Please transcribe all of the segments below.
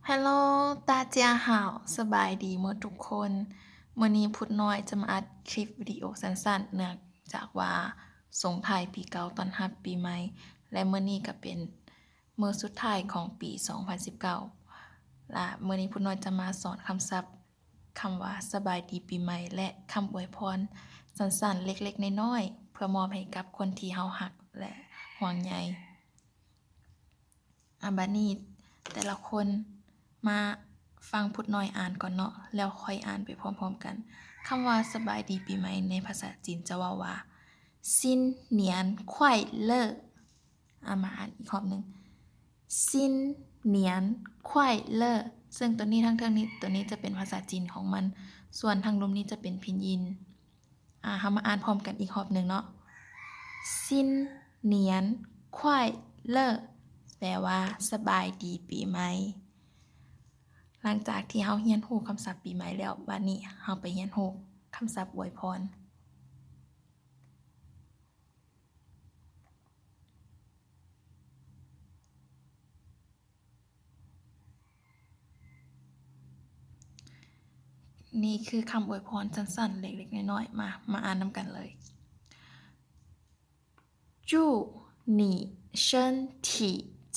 Hello 大家好 ສະບາຍດີໝົດທຸກຄົນ. ມື້ນີ້ພຸດນ້ອຍຈະມາອັດຄລິບວິດີໂອສັ້ນໆ ເນື່ອງຈາກວ່າສົ່ງທ້າຍປີເກົ່າຕ້ອນຮັບປີໃໝ່ ແລະ ມື້ນີ້ກໍເປັນມື້ສຸດທ້າຍຂອງປີສອງພັນສິບເກົ້າ ແລະ ມື້ນີ້ພຸດນ້ອຍຈະມາສອນຄຳສັບ ຄຳວ່າສະບາຍດີປີໃໝ່ ແລະ ຄຳອວຍພອນສັ້ນໆ ເລັກໆ ນ້ອຍໆ ເພື່ອມອບໃຫ້ກັບຄົນທີ່ເຮົາຮັກ ແລະ ຫ່ວງໃຍ. ອາ ບາດນີ້ແຕ່ລະຄົນມາຟັງພຸດນ້ອຍອ່ານກ່ອນເນາະ ແລ້ວຄ່ອຍອ່ານໄປພ້ອມໆ ກັນ. ຄຳວ່າສະບາຍດີປີໃໝ່ໃນພາສາຈີນຈະເວົ້າວ່າ 新年快乐. ອາ ມາອ່ານອີກຮອບໜຶ່ງ 新年快乐 ເຊິ່ງຕົວນີ້ທາງເທິງນີ້ ຕົວນີ້ຈະເປັນພາສາຈີນຂອງມັນ ສ່ວນທາງລຸ່ມນີ້ຈະເປັນພິນຢິນ. ອາ ເຮົາມາອ່ານພ້ອມກັນອີກຮອບໜຶ່ງເນາະ 新年快乐 ແປວ່າສະບາຍດີປີໃໝ່. ຫຼັງຈາກທີ່ເຮົາຮຽນຮູ້ຄຳສັບປີໃໝ່ແລ້ວ, ບາດນີ້ເຮົາໄປຮຽນຮູ້ຄຳສັບອວຍພອນ. ນີ້ຄືຄຳອວຍພອນສັ້ນໆ ເລັກໆ ນ້ອຍໆ ມາ ມາອ່ານນຳກັນເລີຍ. 祝你身体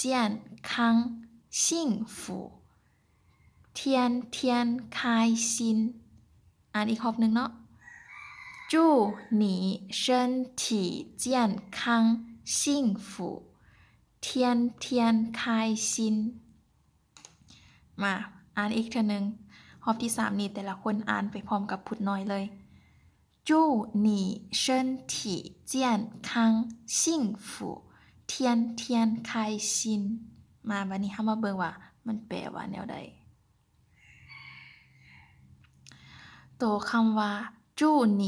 健康幸福天天开心. ອ່ານອີກຮອບໜຶ່ງເນາະ 祝你身体健康幸福天天开心. ມາອ່ານອີກເທື່ອໜຶ່ງ ຮອບທີສາມນີ້ແຕ່ລະຄົນອ່ານໄປພ້ອມກັບພຸດນ້ອຍເລີຍ 祝你身体健康幸福天天开心. ມາ ບາດນີ້ເຮົາມາເບິ່ງວ່າມັນແປວ່າແນວໃດ. ໂຕຄຳວ່າ 祝你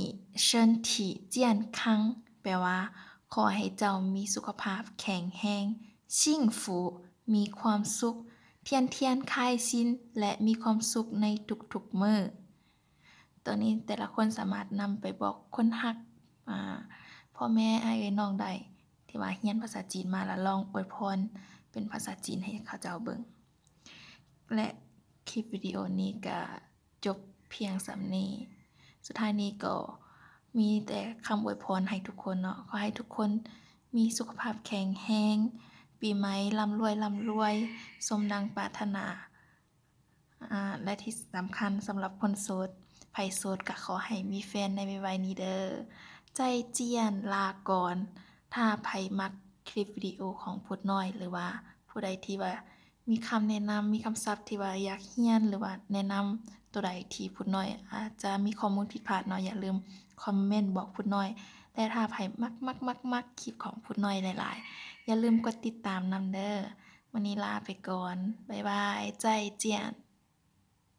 身体健康 ແປວ່າ ຂໍໃຫ້ເຈົ້າມີສຸຂະພາບແຂງແຮງ, 幸福 ມີຄວາມສຸກ, 天天开心 ແລະ ມີຄວາມສຸກໃນທຸກໆມື້. ໂຕນີ້ແຕ່ລະຄົນສາມາດນຳໄປບອກຄົນຮັກ, ອາ, ພໍ່ແມ່, ອ້າຍເອື້ອຍນ້ອງໄດ້ ທີ່ວ່າຮຽນພາສາຈີນມາ ແລ້ວລອງອວຍພອນເປັນພາສາຈີນໃຫ້ເຂົາເຈົ້າເບິ່ງ. ແລະ ຄລິບວິດີໂອນີ້ກະຈົບພຽງສ່ຳນີ້. ສຸດທ້າຍນີ້ກໍມີແຕ່ຄຳອວຍພອນໃຫ້ທຸກຄົນເນາະ. ຂໍໃຫ້ທຸກຄົນມີສຸຂະພາບແຂງແຮງ, ປີໃໝ່ລ່ຳລວຍ, ລ່ຳລວຍ, ສົມດັ່ງປາດຖະໜາ. ອາ ແລະ ທີ່ສຳຄັນສຳລັບຄົນໂສດ, ໃຜໂສດກໍຂໍໃຫ້ມີແຟນໃນໄວໆນີ້ເດີ. ໃຈຈຽນ ລາກ່ອນ. ຖ້າໃຜມັກຄລິບວິດີໂອຂອງພຸດນ້ອຍ ຫຼືວ່າຜູ້ໃດທີ່ວ່າມີຄຳແນະນຳ, ມີຄຳສັບທີ່ວ່າຢາກຮຽນ ຫຼືວ່າແນະນຳໂຕໃດທີ່ພຸດນ້ອຍອາດຈະມີຂໍ້ມູນຜິດພາດເນາະ, ຢ່າລືມຄອມເມັນບອກພຸດນ້ອຍ. ແລະ ຖ້າໃຜມັກ, ມັກ, ມັກ, ມັກຄລິບຂອງພຸດນ້ອຍຫຼາຍໆ, ຢ່າລືມກົດຕິດຕາມນຳເດີ. ມື້ນີ້ລາໄປກ່ອນ. ບາຍບາຍ. ໃຈຈຽນ.